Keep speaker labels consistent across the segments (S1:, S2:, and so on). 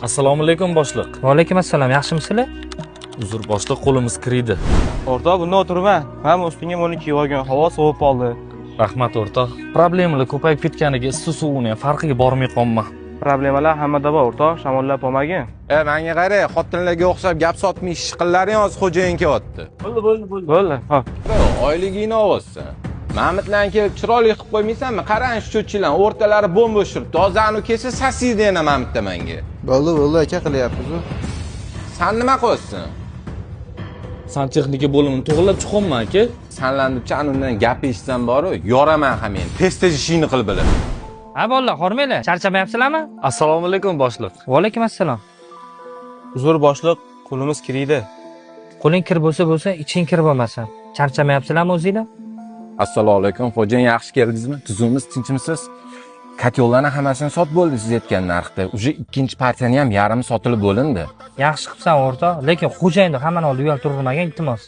S1: Assalomu alaykum boshliq.
S2: Va alaykum assalom, yaxshimisizlar?
S1: Uzr boshliq, qo'limiz kiriydi.
S3: O'rtoq, bunda o'tirma. Mana ustingga buni kiyib olgin, havo sovib qoldi.
S1: Rahmat o'rtoq. Problemalar ko'payib ketganiga issiq suvini ham farqiga bormay qolma.
S3: Problemalar hammada bor o'rtoq, shamollab qolmagin.
S4: Menga qara, xotinlarga o'xshab gap sotmay ish qillaring hozir xo'jayin kelyapti.
S3: Bo'ldi, bo'ldi, bo'ldi. Bo'ldi, hop.
S4: Oyligingni olyapsan. Mamitlarni kelib chiroyli qilib qo'ymaysanmi? Qarang shu cho'chilarni o'rtalari bo'm-bo'sh turibdi. Hozir anu kelsa sasiydi yana Mamitda menga.
S5: Bo'ldi, bo'ldi aka, qilyapmiz-u.
S4: San nima qilyapsan?
S1: Santexnika bo'limini to'g'rilab chiqyapman aka.
S4: Sanlandibcha anundan gap eshitsam boru, yoraman ham men. Tez-tez ishingni qil bilib.
S2: Ha bolalar, hormanglar. Charchamayapsizlarmi?
S1: Assalomu alaykum boshliq.
S2: Va alaykum assalom.
S3: Uzr boshliq, qo'limiz kiriydi.
S2: Qo'ling kir bo'lsa bo'lsa, iching kir bo'lmasin. Charchamayapsizlarmi o'zinglar?
S4: Assalomu alaykum, xo'jayin, yaxshi keldingizmi? Tuzukmisiz, tinchmisiz? Kotyollarni hammasini sotib bo'ldi siz aytgan narxda. Уже ikkinchi partiyani ham yarmi sotilib bo'lindi.
S2: Yaxshi qilibsan o'rtoq, lekin xo'jayinni hammani oldida uyalib turmagin, iltimos.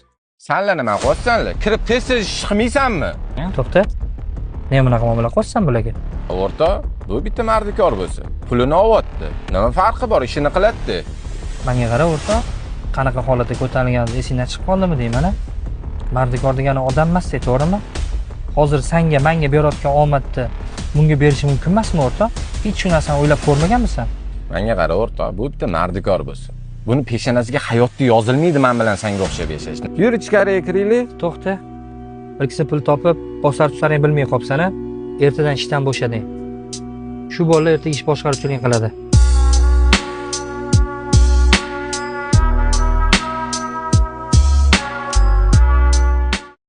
S4: Sanlar nima qilyapsanlar? Kirib tez-tez ish qilmaysanmi?
S2: To'xta. Ne bunaqa muomala qilyapsan bularga?
S4: O'rtoq, bu bitta mardikor bo'lsa, pulini olyapti. Nima farqi bor, ishini qiladi.
S2: Menga qara o'rtoq, qanaqa holatda ko'tarilganimiz esingdan chiqib qoldimi deyman a? Mardikor degani odam emas-da, to'g'rimi? Hozir sanga, menga berayotgan omadni bunga berishi mumkin emasmi o'rtoq? Hech shu narsani o'ylab ko'rmaganmisan?
S4: Menga qara o'rtoq, bu bitta mardikor bo'lsa. Buni peshonasiga hayotda yozilmaydi men bilan senga o'xshab yashash. Yur ichkariga kiraylik.
S2: To'xta. Bir kishi pul topib, bosar tusaring bilmay qolibsan a? Ertadan ishdan bo'shading. Shu bolalar ertaga ish boshqaruvchilik qiladi.